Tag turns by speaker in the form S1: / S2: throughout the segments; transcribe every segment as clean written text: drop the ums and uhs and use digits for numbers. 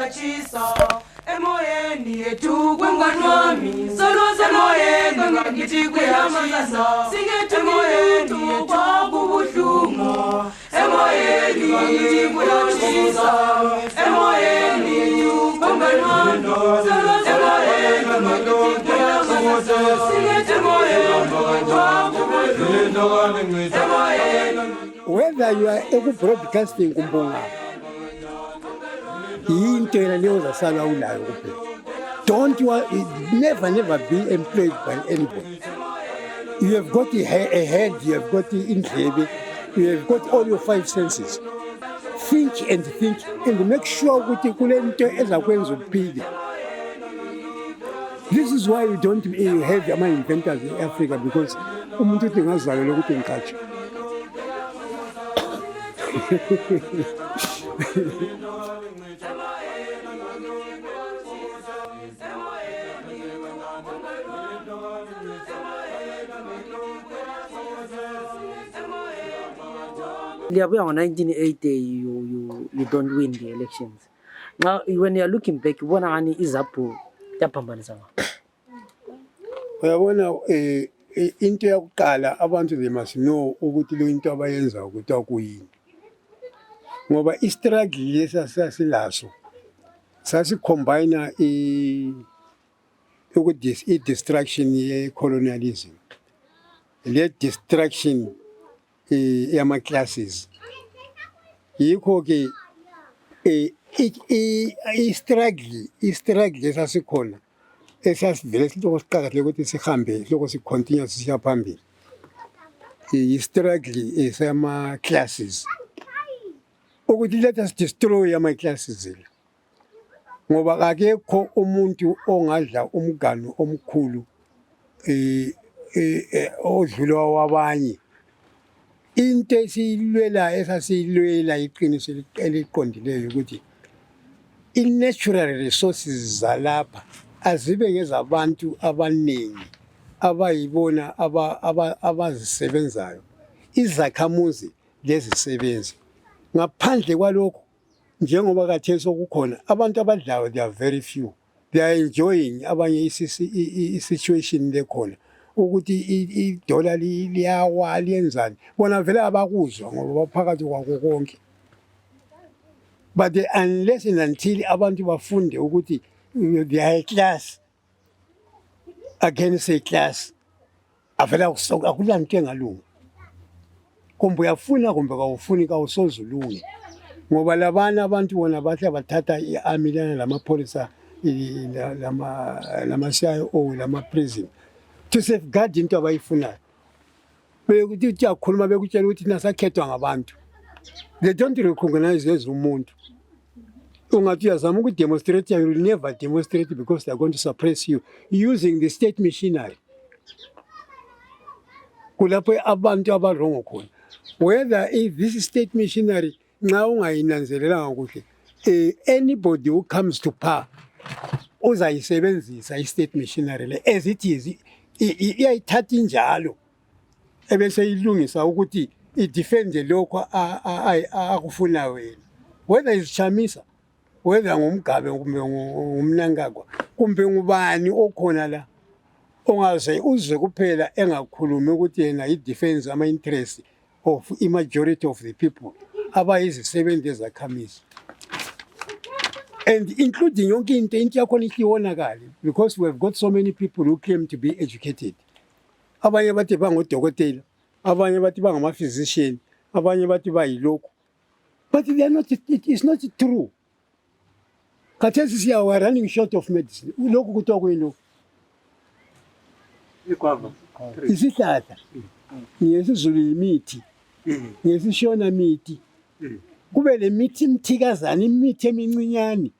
S1: kuyachisa emoyeni yetu kwengwanwami solo semoyeni ngakithi kuyachisa singethi emoyeni yetu kubuhlungu emoyeni ngakithi kuyachisa emoyeni yetu kwengwanwami solo semoyeni ngakithi kuyachisa singethi emoyeni kubuhlungu emoyeni.
S2: Whether you are broadcasting kumbonga into leyo zasala ulayo kuphela. Don't never be employed by anybody. You have got a head, you have got indlebe, you have got all your five senses. Think and make sure ukuthi kule nto ezakwenza uphile. This is why you don't have ama-inventors in Africa, because umuntu uthi ngazalelwa ukuthi ngikatshe.
S3: Liabuya ngo-1980 you don't win the elections. Now when you are looking back ubona ngani izaphu yaphambanisa ngapha.
S2: Uyabona into yokuqala abantu they must know ukuthi lo into abayenza ukuthi akuyini. Ngoba i-struggle lesasilaso sasicombine i-destruction ye-colonialism, le destruction yama-classes. Yikho ke i-struggle esasikhona esasivele siloko siqakatheke ukuthi sihambe siloko sicontinue sisiya phambili. I-struggle esama-classes ukuthi let us destroy ama-classes la, ngoba akekho umuntu ongadla umganu omkhulu odlula wabanye. Into esasiyilwela iqiniso eliqondileyo ukuthi i-natural resources zalapha azibe ngezabantu abaningi abayibona abazisebenzayo, izakhamuzi lezisebenzi. Ngaphandle kwalokho njengoba khathesi sokukhona abantu abadlayo, they are very few, they are enjoying abanye i-situation lekhona ukuthi idola liyawa liyenzani, bona vele abakuzwa ngoba baphakathi kwako konke. But unless and until abantu bafunde ukuthi they are a class against a class, avela akulanto engalunga. Kumbe uyafuna kumbe kawufuni kawusozulunge, ngoba labana abantu bona bahle bathatha i-army lana lamapholisa lama-CIO lama-prison to safeguard into abayifunayo. Bekuthi uyakhuluma bekutshela ukuthi nasakhethwa ngabantu, they don't recognize as umuntu. Ungathi uyazama ukudemonstrate, you will never demonstrate because they are going to suppress you using the state machinery. Kulapho abantu abarongo khona. Whether if this state machinery nxa ungayinanzelelanga kuhle, anybody who comes to power uzayisebenzisa i-state machinery le as it is, iyayithatha injalo ebese ilungisa ukuthi idefende lokho akufuna wena, whether isichamisa, whether ngumgabe kumbe ngumnankagwa kumbe ngubani okhona la ongaze uzwe kuphela engakhulumi ukuthi yena i-defense ama-interest of i-majority of the people abayizisebenzi ezakhamisa, and including yonke into yakhona ihlionakali, because we have got so many people who claim to be educated. Abanye bathi bangodokotela, abanye bathi bangama-physician, abanye bathi bayilokhu, but they are not, it is not true. Khathesi we are running short of medicine. Lokhu kuthiwa kuyilokhu isihlahla ngesizulu yimithi, ngesishona mithi, kube le mithi imthikazana, imithi emincinyane.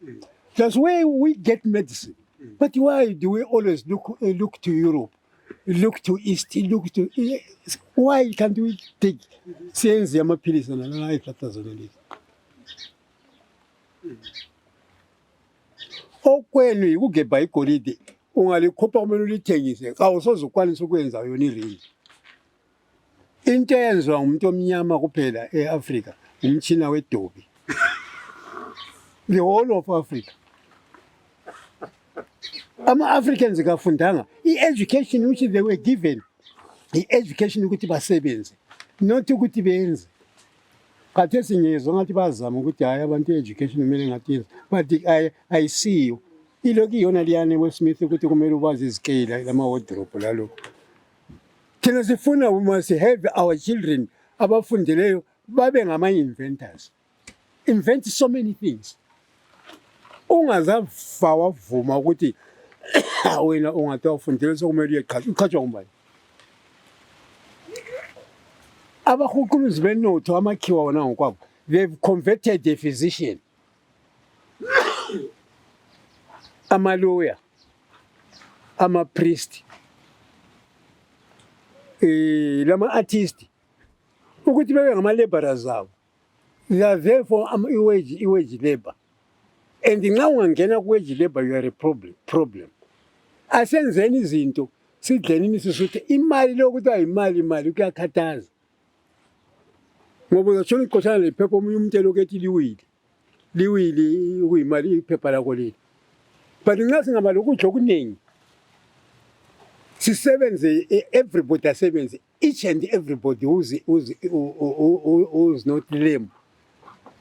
S2: That's where we get medicine. But why do we always look to Europe, look to East, look to... Why can't we take sense yamaphilisi nalala ihlahla zona lezi? Okwenu yikugebha igolide, ungalikhupha kumele ulithengise, kawusoze ukwanisa ukwenza yona iringi. Into eyenziwa ngumuntu omnyama kuphela e-Afrika umtshina wedobi. the whole of Africa. Ama-Africans kafundanga i-education which they were given, i-education ukuthi basebenze, not ukuthi benze. Khathesi ngiyezwa ngathi bazama ukuthi hayi abantu i-education kumele ngathi yenze, but ayisiyo. Ilokhu iyona liyane weSmith ukuthi kumele ubazi izikela lama-wardrobe lalokho. Thina sifuna we must have our children abafundeleyo babe ngama-inventors. Invent so many things. Ungazafa wavuma ukuthi wena ungathi wafundele sokumele uyeqhatshwa. Uqhatshwa ngubani? Abahuquluzi benotho amakhiwa wona ngokwabo, they've converted a physician, ama-lawyer, ama-priest, lama-artist, ukuthi bebe ngama-laborers zabo. They are there for i-wage labor. And nxa ungangena ku-wage labor, you are a problem. Asenzeni izinto sidlenini sisuthi imali lokuthi ayimali kuyakhathaza. Ngoba uzatshona uqoshana lephepha omunye umuntu elokhu ethi liwili ukuyimali iphepha lakho leli. But nxa singaba lokudla okuningi sisebenze, everybody asebenze, each and everybody who's not lame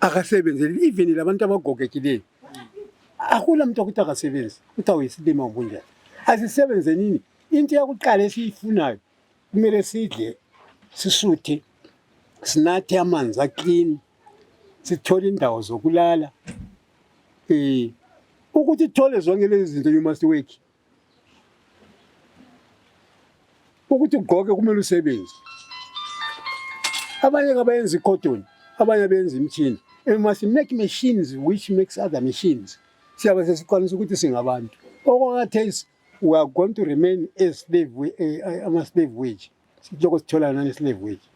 S2: akasebenze, even labantu abagogekileyo. Akula muntu ukuthi akasebenzi, uthi awuyisilima ngokunjani. Asisebenze nini? Into yakuqala esiyifunayo kumele sidle, sisuthe, sinathe amanzi aclean, sithole indawo zokulala. Ukuthi uthole zonke lezi zinto you must work. Ukuthi ugoge kumele usebenze. Abanye abayenza icotton, abanye abenza imchini. We must make machines which makes other machines. Siyabe sesikwanisa ukuthi singabantu. Okwathi we are going to remain as slave, ama-slave wage. Siloko sithola nani slave wage.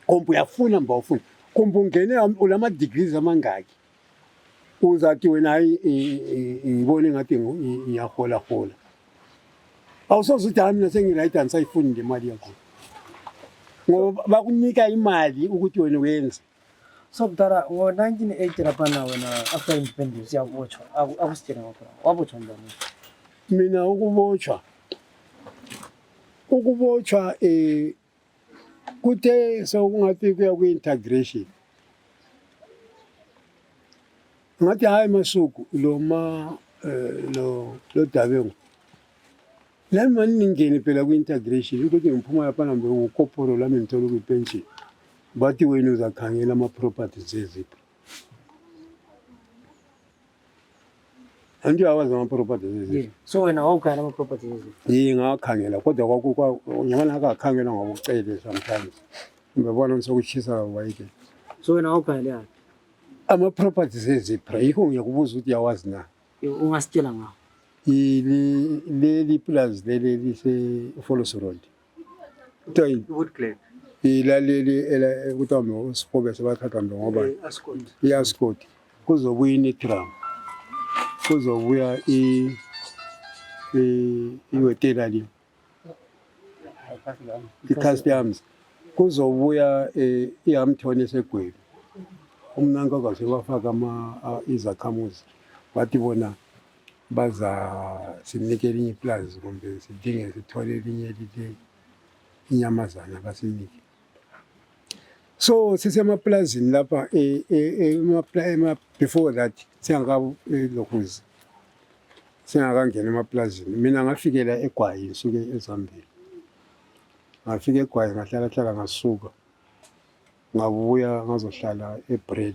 S2: Kumbe uyafuna mba ufuna. Kumbe ungene ulama-degrees amangaki. Uzathi wena hayi ibone ngathi iyahola. Awusoze uthi hayi mina sengi-right andisayifuni le mali yakho. Ngoba bakunika imali ukuthi wena uyenze.
S3: So Mtara, ngo-1980 lapha na wena after independence yabotshwa, akusitshela ngakho. Wabotshwa njani?
S2: Mina ukubotshwa kuthe sokungathi kuya kwi-integration. Ngathi hayi Masuku lo Dabengu. Lami mani ningene phela kwi-integration ukuthi ngiphuma lapha ngambe ngokoporo lami ngithola kwi-pension. Bathi wena uzakhangela ama-properties eziphi. Anti awazi ama-properties eziphi.
S3: So wena wawukhangela ama-properties eziphi?
S2: Ngawakhangela kodwa nyamana akakhangela ngokucele sometimes. Ngibona sokuchisa wayike.
S3: So wena wawukhangela yaphi?
S2: Ama-properties eziphi. Yikho ngiyakubuza ukuthi yawazi na.
S3: Ungasitshela ngawo.
S2: Leli plus leli lise-Follows Road.
S1: Woodcliff.
S2: Ilaleli kuthiwa uSihobe sebathatha ngoba i-Ascot kuzobuya i-Netram, kuzobuya ihotela le i-Customs, kuzobuya i-Hampton eseGwebu. Umnanka kwase bafaka izakhamuzi bathi bona baza sinikele inye iplazi kumbe sidinge sithole elinye inyamazana basinike. So sisemaplazini lapha before that singakalokuzi singakangena emaplazini. Mina ngafikela eGwayi ngisuke eZambia. Ngafika eGwayi ngahlala ngasuka ngabuya ngazohlala eBread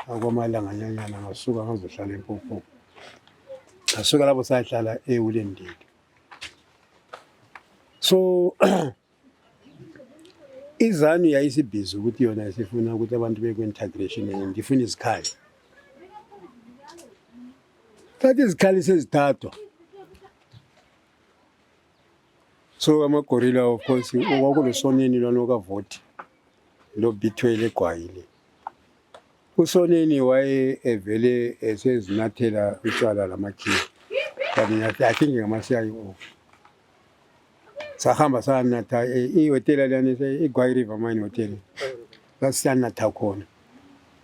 S2: akwamalanga nyanyana ngasuka ngazohlala eMpopo. Ngasuka lapho sahlala eWulendile. So izanu yayisibhizi ukuthi yona isifuna ukuthi abantu bekwe-integration and ifuna izikhali. Thathi izikhali sezithathwa. So amagorilla of course kwakulosoneni lwana okavoti lo Bithwele eGwayi le. USoneni waye evele esezinathela utshwala lamakhiwa. Kanti I think ngama-CIO. Sahamba sanatha ihotela lana eGwayi River Mine Hotel. Sasanatha khona.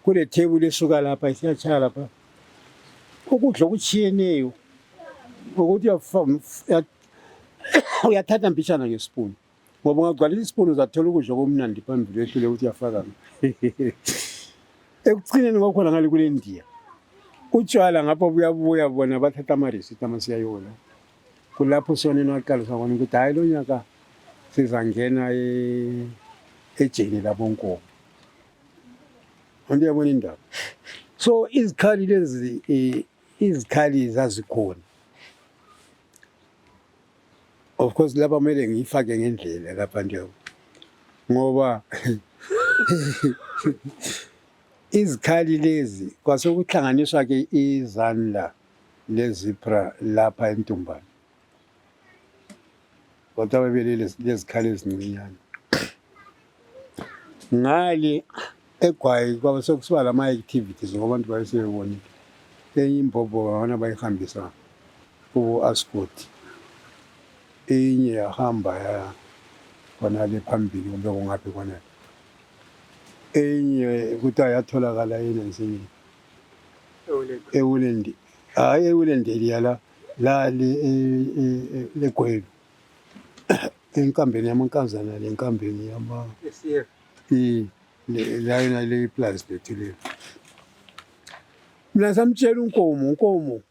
S2: kule thebuli esuka lapha isiyachaya lapha ukudla okuchiyeneyo ukuthi uyathatha mpishana ngesipuni ngoba ungagcwalisa isipuni uzathola ukudla okumnandi phambili wehlule ukuthi uyafaka ekucineni kwakhona ngale kule India utshwala ngapha buyabuya bona bathatha amaresiti amasiyayona kulapho sonini waqalisa khona ukuthi hayi lo nyaka sizangena ejele labonkomo anti yabona indaba so izikhali lezi izikhali zazikhona of course lapha kumele ngiyifake ngendlela lapha nje ngoba izikhali lezi kwase kuhlanganiswa ke izandla lezipra lapha eNtumbane kodwa bebelele lezikhali ezincinyane ngale eGwayi kwaba sokusiba lama activities ngobantu bayesebonile enye imbobo abana bayihambisa ku Ascot enye yahamba ya khona le phambili kumbe kungaphi khona enye kuthiwa yatholakala yena eWulendi hayi eWulendi yala la leGwebu enkambeni yamankazana lenkambeni yama la yona le plus lethu mina samtshela unkomo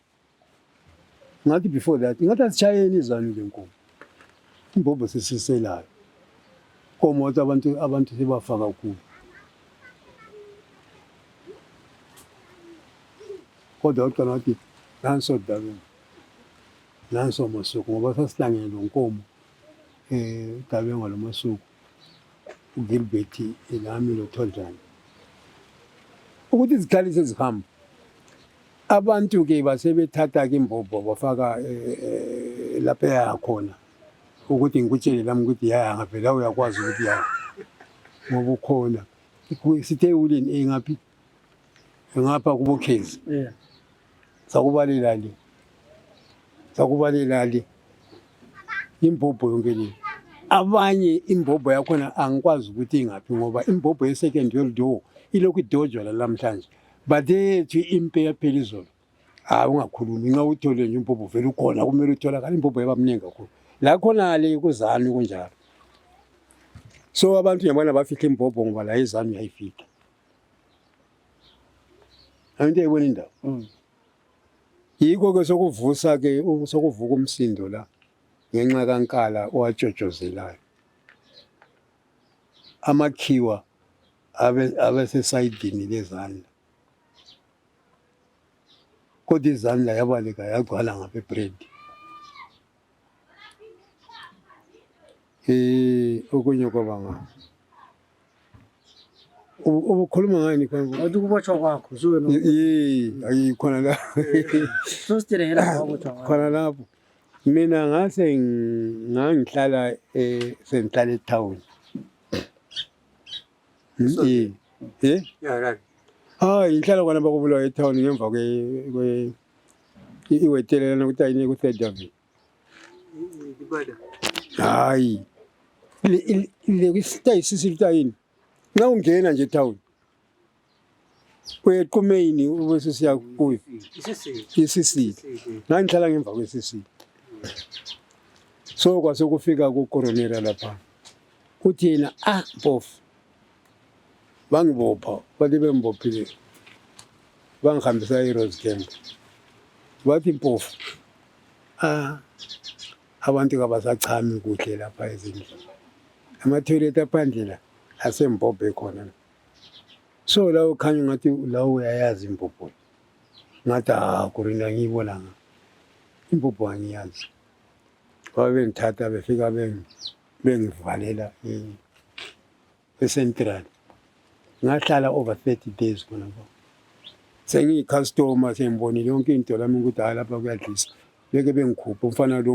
S2: ngathi before that ngathi asishayeni izanu lenkomo imbombo sesiselayo komo wathi abantu sebafaka kuyo kodwa uqala wathi nanso dabeni nanso masuku ngoba sasihlangene lonkomo dabeni ngalomasuku uGilbert elami loTholjana ukuthi izikhali sezihamba abantu ke basebethatha ke imbombo bafaka lapha yakhona ukuthi ngikutshele lami ukuthi yaya ngavela uyakwazi ukuthi ya ngoba ukhona sithe ulini engaphi ngapha kubokhezi sakubalela le imbombo yonke le abanye imbombo yakhona angikwazi ukuthi ingaphi ngoba imbombo ye-Second World War ilokhu idojwa namhlanje but ethi impe yaphela izolo ungakhulumi nxa uthole nje imbombo vele ukhona kumele utholakala imbombo yabamningi kakhulu la khona le kuzanu kunjalo so abantu yabona bafihla imbombo ngoba la izanu yayifika into eyibona indaba yiko ke sokuvusa ke sokuvuka umsindo la ngenxa kaNkala owatshotshozelayo amakhiwa abesesayidini lezandla kodwa izandla yabaleka yagcwala ngapha ebread okunye kwabanga ubukhuluma ngani kwami
S3: awuthi kubotshwa kwakho suke no
S2: ayikhona la
S3: so sitele hela kwabotshwa
S2: khona lapho mina ngase ngangihlala sengihlala eTown ngihlala khona bakubulawa eTown ngemva kwe iwetelelana ukuthi ayine ku-Third Avenue hayi le isitayisi litayini na ungena nje eTown uyequmeni ubese siya kuyo isisi ngihlala ngemva kwesisi so kwase kufika ku-Coronera lapha kuthi yena mpofu bangibopha bathi bembophile bangihambisa e-Rose Camp bathi mpofu abantu kabasachami kuhle lapha ezindlini amathoyilethi aphandle la asembobhe khona so la ukhanya ngathi la uyayazi imbobho ngathi kurinda ngiyibonanga imbobho angiyazi babengithatha befika bengivalela e-Central ngahlala over 30 days khona sengiyi-customer sengibonile yonke into lami ukuthi hayi lapha kuyadlisa beke bengikhupha umfana lo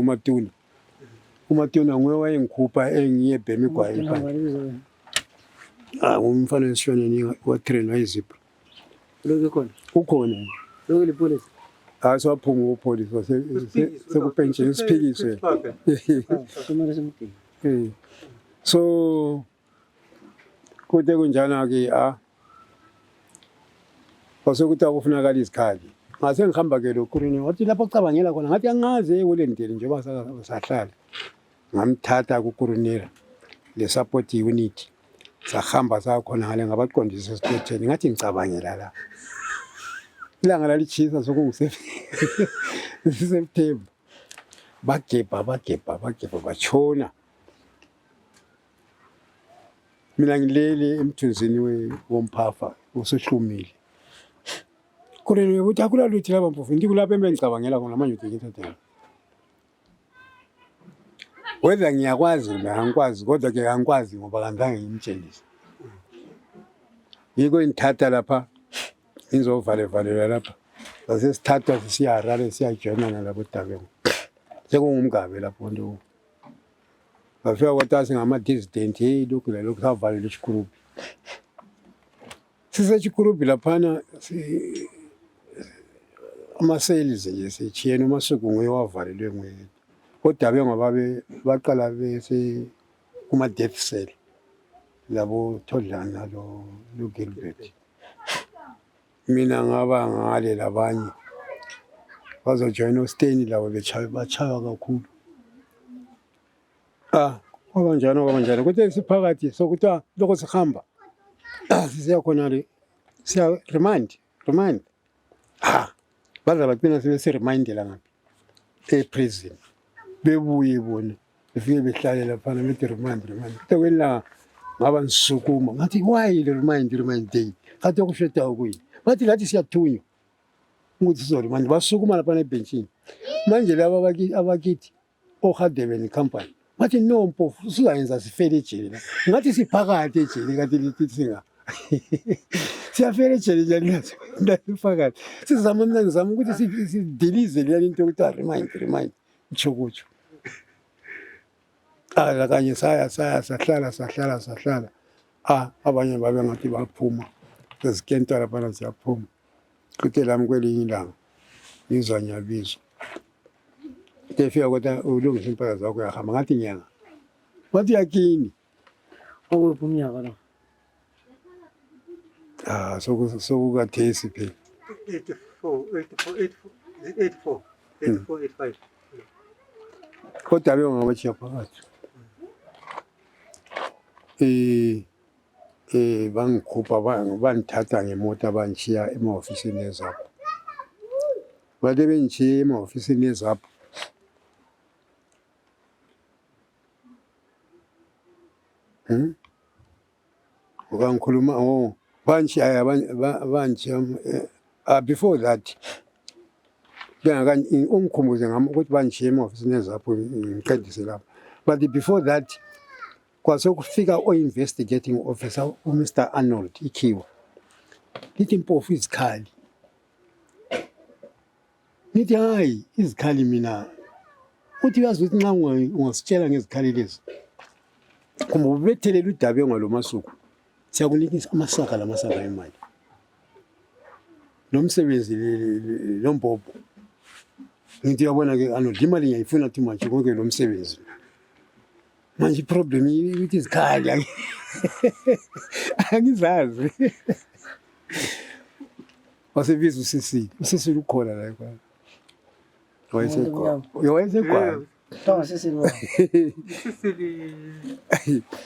S2: umatuna nguye wayengikhupha engiye eBhemi Gwayi umfana esishoneni watrainwa izipho ukhona
S3: lipolisi
S2: saphuma upolisi sekupentsheni isiphikiswe so kude kunjana-ke kwasekuthi akufunakala izikhali ngase ngihamba ke lo Kurene wathi lapho cabangela khona ngathi angaze kule ndlela njengoba sahlala ngamthatha ku Kurunera le support unit sahamba sakhona ngale ngabaqondisa esitetheni ngathi ngicabangela la ilanga lalichisa sokunguSeptember bagebha bachona mina ngilele emthunzini womphafa usehlumile Kurene uthi akula luthi laba mpofu ndikulapha engicabangela khona manje uthi ngithathe whether ngiyakwazi ngangikwazi kodwa ke angikwazi ngoba kanzange ngimtshelise yiko ngithatha lapha ngizovalevalela lapha sasesithatha siyarara siyajoyina labo Dabengu sekungumgabe lapho nto bafika kwathi singama-dissident hey lokhu lalokhu savalela ichikurubi sisechikurubi laphana ama-sales nje sechiyene umasuku nguye wavalelwe nguye koDabengu baqala bese kuma-death cell labo Thodlana lo Gilbert mina ngaba ngale labanye bazojoyina uSteni labo bachaywa kakhulu kwabanjalo kodwa siphakathi sokuthi lokho sihamba sisiya khona le siya remind baza bagcina sebesiremindela ngaphi eprison bebuye bona befike behlale laphana bethi remind kutawela ngaba nisukuma ngathi why le remind day kade kusheda ukuyini bathi lathi siyathunywa ukuthi sizoremind basukuma laphana ebenchini manje laba abakithi oHadeben company bathi no mpofu sizayenza sifele ejele ngathi siphakathi ejele kanti lithi singa siyafela ejele njani nasifakathi sizama ukuthi sidilize le into ukuthi remind uchokucho kanye sahlala abanye babe ngathi baphuma sesikenta laphana siyaphuma kuthe lami kwelinye ilanga ngizwa nyabizwa tefika kodwa ulungisa impahla zakho uyahamba ngathi nyanga wathi yakini
S3: okwephi umnyaka lo
S2: sokukathesi phela
S1: 84
S2: kodwa bengabachiya phakathi bangikhupha bangithatha ngemoto bangishiya ema-ofisini ezapho bathi bengishiye ema-ofisini ezapho ukangikhuluma bangishiya before that ungikhumbuze ngami ukuthi bangishiye ema-ofisini ezapho ngiqedise lapho but before that kwasekufika o-investigating officer uMr Arnold Ikhiwa lithi mpofu izikhali nithi hayi izikhali mina uthi uyazi ukuthi nxa ungasitshela ngezikhali lezi kumbe ubethelela uDabengu lo masuku siyakunikisa amasaka emali nomsebenzi lombhobho ngithi uyabona ke Arnold imali ngiyayifuna too much konke lo msebenzi manje iproblem ukuthi izikhali angizazi wasebiza usisile ukhona la ekhaya wayesekhona
S3: Toma sisilo
S1: Sisili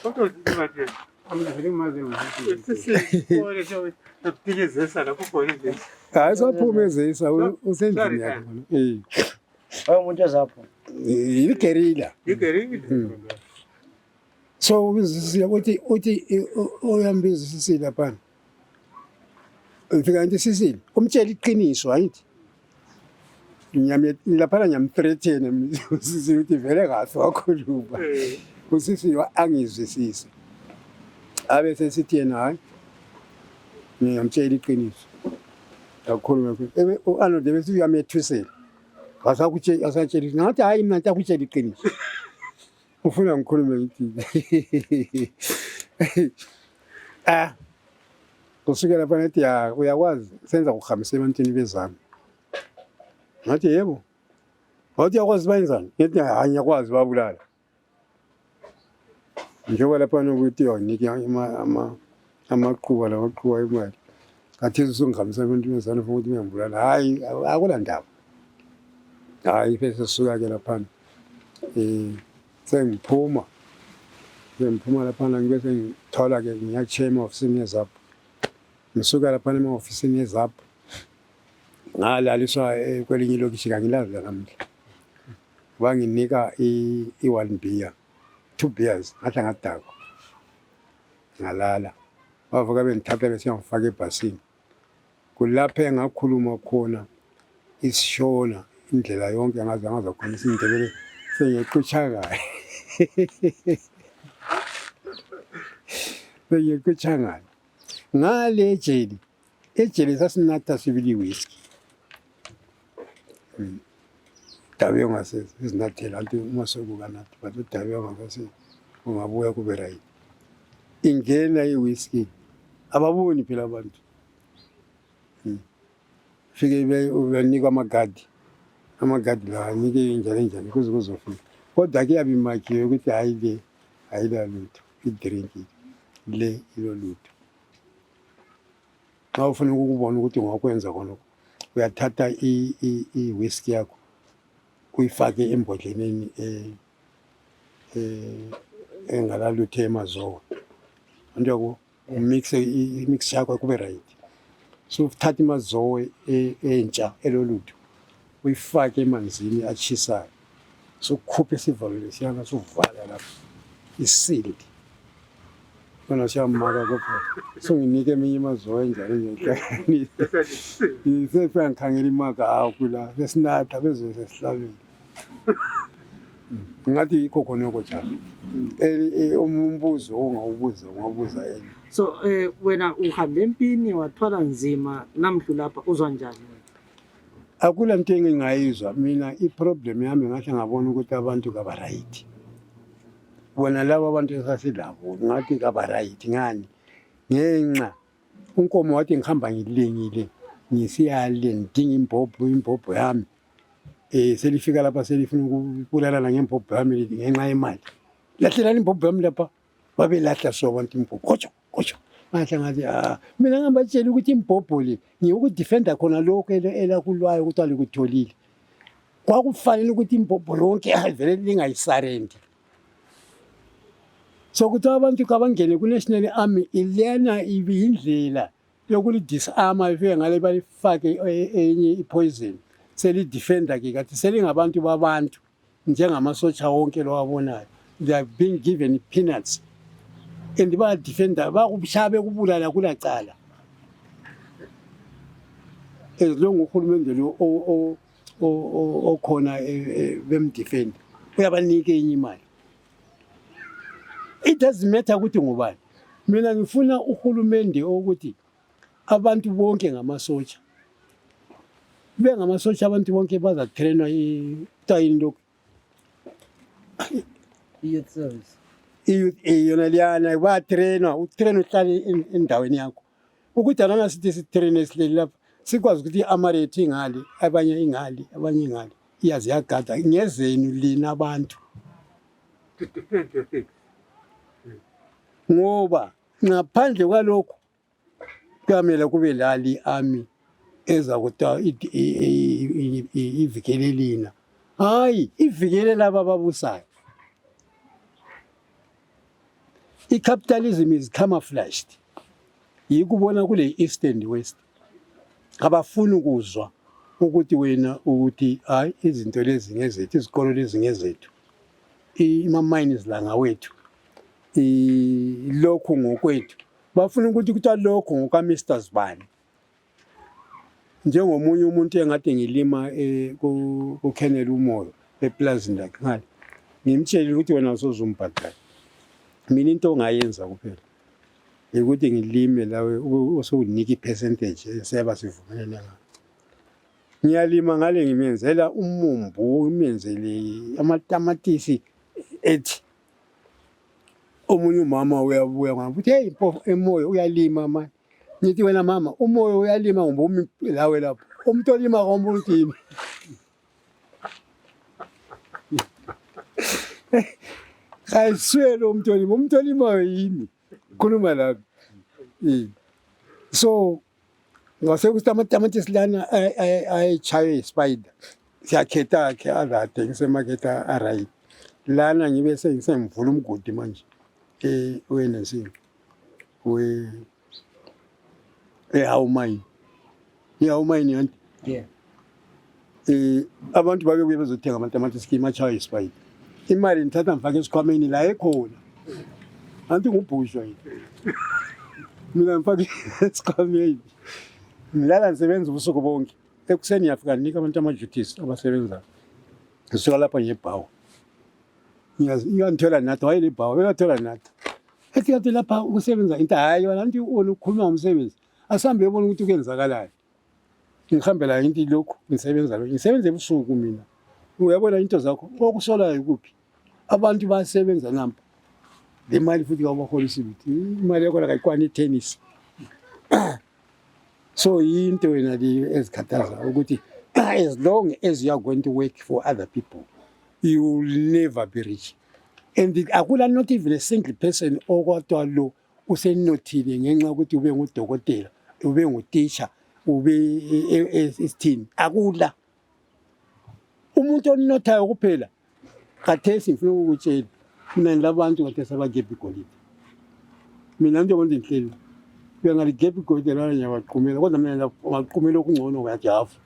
S1: kodwa nje amazili maze sisili nokuphikizesa lapho khona nje
S2: hayi saphumezisa usendlini yakho
S3: umuntu ezapho
S2: igerilla so uzisiya uthi oyambiza sisile lapha ufika nje sisile umtshela iqiniso ayithi lapha nyamthreaten usisi uthi vele kahle wakhuluma usisi angizwisisi abe sesithi yena hayi ngiyamtshela iqiniso akakhuluma u-Arnold bese uyamethusela asatshela ngathi hayi mina ntakutshela iqiniso ufuna ngikhulume ngithi kusukela lapha nathi uyakwazi senza ukuhambisa ebantwini bezami ngathi yebo wathi uyakwazi bayenzani ngithi hayi ngiyakwazi babulala njengoba lapha nokuthi yonike amaqhuba lamaqhuba imali Khathesi usungihambisa ebantwini ufuna ukuthi ngiyambulala. Hayi, akulandaba. Hayi bese sisuka-ke laphana sengiphuma laphana ngibe sengithola-ke ngiyakushiya ema-ofisini yeZAP. Ngisuka laphana ema-ofisini yeZAP ngalaliswa kwelinye ilokishi kangilazi lakamhla. Banginika i-1 beer, 2 beers, ngathi ngadakwa. Ngalala. Bavuka bengithatha besiyangifaka ebhasini. Kulapho engakhuluma khona isishona indlela yonke ngaze khona isindebele sengiquchakayo. Sengiquchakayo. Ngale ejele sasinatha sibili whisky. Dabe ngasizinathela anti uma sokukanathi but udabe ngase ungabuya kube right. Ingena iwhisky ababoni phela abantu. Fike uyanikwa amagadi la nike njalo kuze kuzofika. Kodwa ke yabimakiwe ukuthi hayi ayila lutho idrink le ilo lutho. Xa ufuna ukubona ukuthi ungakwenza khona uyathatha i-whisky yakho uyifake embodleleni engalalutho emazowe. Andiyako umixe i-mix yakho kube right. So uthatha imazowe entsha elolutho uyifake emanzini atshisayo. So kukhuphe isivalo lesiyana sovala lapho isindi. Bona siyamaka kopha. So nginike eminye imazowe njalo nje. Ngisefika ngikhangela imaka akula sesinatha beze sesihlabile. Ngathi ikho khona njalo. Umbuzo ungawubuza yena.
S3: So wena uhambe empini wathwala nzima namhlu lapha uzwa njani?
S2: Akula nto engingayizwa mina iproblem yami ngathi ngabona ukuthi abantu kaba right. Bona labo abantu esasilabo ngathi kaba right ngani? Ngenxa unkomo wathi ngihamba ngilengile ngisiyale ndinga imbhobho yami. Selifika lapha selifuna ukubulalana ngembhobho yami ngenxa yemali. Lahlela imbhobho yami lapha babelahla so abantu imbhobho. Kocho. Ngathi mina ngambatshela ukuthi imbhobho le ngiyokudefenda khona lokho elakulwayo ukuthi alikutholile. Kwakufanele ukuthi imbhobho lonke avele lingayisarendi. So ukuthi abantu kabangene ku-National Army ilena ibindlela yokuli disarma ifike ngale balifake enye ipoison. Selidefenda ke kathi selingabantu babantu njengamasotsha wonke lo wabonayo. They are being given peanuts. And ba defender bakushabe kubulala kulacala. Ezilongo uhulumende lo okhona bemdefend uyabanike enye imali. It doesn't matter ukuthi ngubani. Mina ngifuna uhulumende ukuthi abantu bonke ngamasotsha. Ngamasotsha abantu bonke baza trainwa itayini
S3: youth service.
S2: Yona liyana batrainwa utrain uhlale endaweni yakho. Ukuthi alana sithi sitrain esileli lapha sikwazi ukuthi amarethe ingali abanye ingali iyazi yagada ngezenu lina abantu. Ngoba ngaphandle kwalokho kamela kube lali army eza kuta ivikele lina. Hayi ivikele laba babusayo. I-capitalism is camouflaged. Yikubona kule East and West. Abafuni ukuzwa ukuthi wena ukuthi hayi izinto lezi ngezethu, izikolo lezi ngezethu. Ima-mines la ngawethu. Lokho ngokwethu. Bafuna ukuthi kuthiwa lokho ngoka Mr. Zibani. Njengomunye umuntu engade ngilima ku-Kennel umoyo eplazini lakhe ngale. Ngimtshela ukuthi wena usozumbhadala. Mina into ongayenza kuphela ukuthi ngilime lawe osokunika ipercentage seba sivumelana ngayo. Ngiyalima ngale ngimenzela umumbu ngimenzele amatamatisi ethi omunye umama uyabuya ngabuthi hey emoyo uyalima manje. Ngithi wena mama umoyo uyalima ngoba umi lawe lapho umuntu olima komuntu yini. Kayiswelo umuntu olima yini khuluma lapha. So ngase ukuthi amatamatisi lana ayechaywe ispider siyakhetha ke alade ngisemaketha aright lana ngibe sengivula umgodi manje wena sini Hawumine yanti
S3: Yeah.
S2: abantu babe kuye bezothenga amatamatisi kimi achaywe ispider imali ngithatha ngifake esikhwameni la ekhona anti ngubhushwa yini mina ngifake esikhwameni ngilala ngisebenza ubusuku bonke ekuseni ngiyafika nginika abantu ama-duties abasebenzayo ngisuka lapha ngebhawa ngiyangithola nathi wayele ibhawa bekathola nathi ethi kanti lapha ukusebenza into hayi yona anti ukhuluma ngomsebenzi asihambe yobona ukuthi kuyenzakalayo ngihambela into lokhu ngisebenza ebusuku mina uyabona into zakho okusolayo kuphi abantu basebenza nampa le mali futhi kabaholisi ukuthi imali yakho kayikwani itennis so into wena le ezikhathaza ukuthi as long as you are going to work for other people you will never be rich and akula not even a single person okwatwa lo usenothile ngenxa ukuthi ube ngudokotela ube nguteacher ube esithini akula umuntu onothayo kuphela khathesi ngifuna ukutshela mina ngilabantu khathesi abagebha igolide mina nje bonke inhlelo uyangaligebha igolide lana ngiyabaqhumela kodwa mina ngaqhumela okungcono uyajafu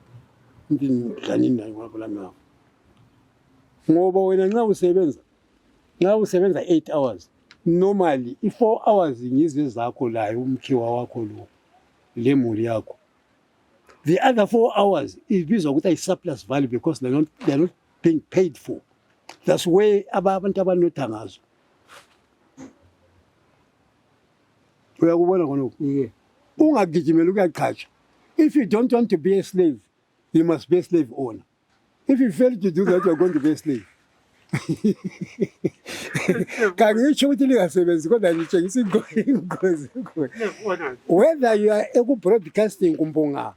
S2: into ngidlanini nayo ngoba lami ngoba wena nxa usebenza 8 hours normally i4 hours ngize zakho layo umkhiwa wakho lo lemuli yakho the other 4 hours ibizwa ukuthi surplus value because they're not being paid for. That's where abantu abanotha ngazo uyakubona khona ungagijimela ukuyaqhatsha if you don't want to be a slave you must be a slave owner if you fail to do that you are going to be a slave kangitsho ukuthi lingasebenzi kodwa litshengisa ingozi whether you are eku-broadcasting kumbonga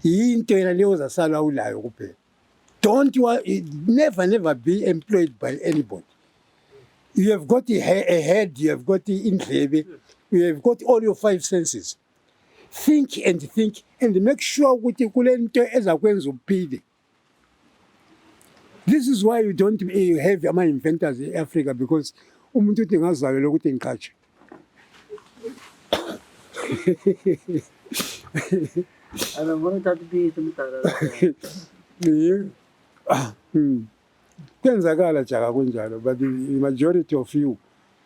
S2: into yena leyo zasala ulayo kuphela never be employed by anybody. You have got a head, you have got indlebe, you have got all your 5 senses. Think and make sure ukuthi kule nto ezakwenza uphile. This is why you don't have ama-inventors in Africa because umuntu uthi ngazalelwa ukuthi ngiqhatshe.
S3: Ana mbona uthatha iphithi mdala?
S2: Kuyenzakala jaka kunjalo but the majority of you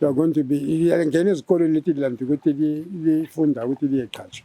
S2: are going to be ngene ezikolweni leti lanti ukuthi lifunda ukuthi liyeqhatsha.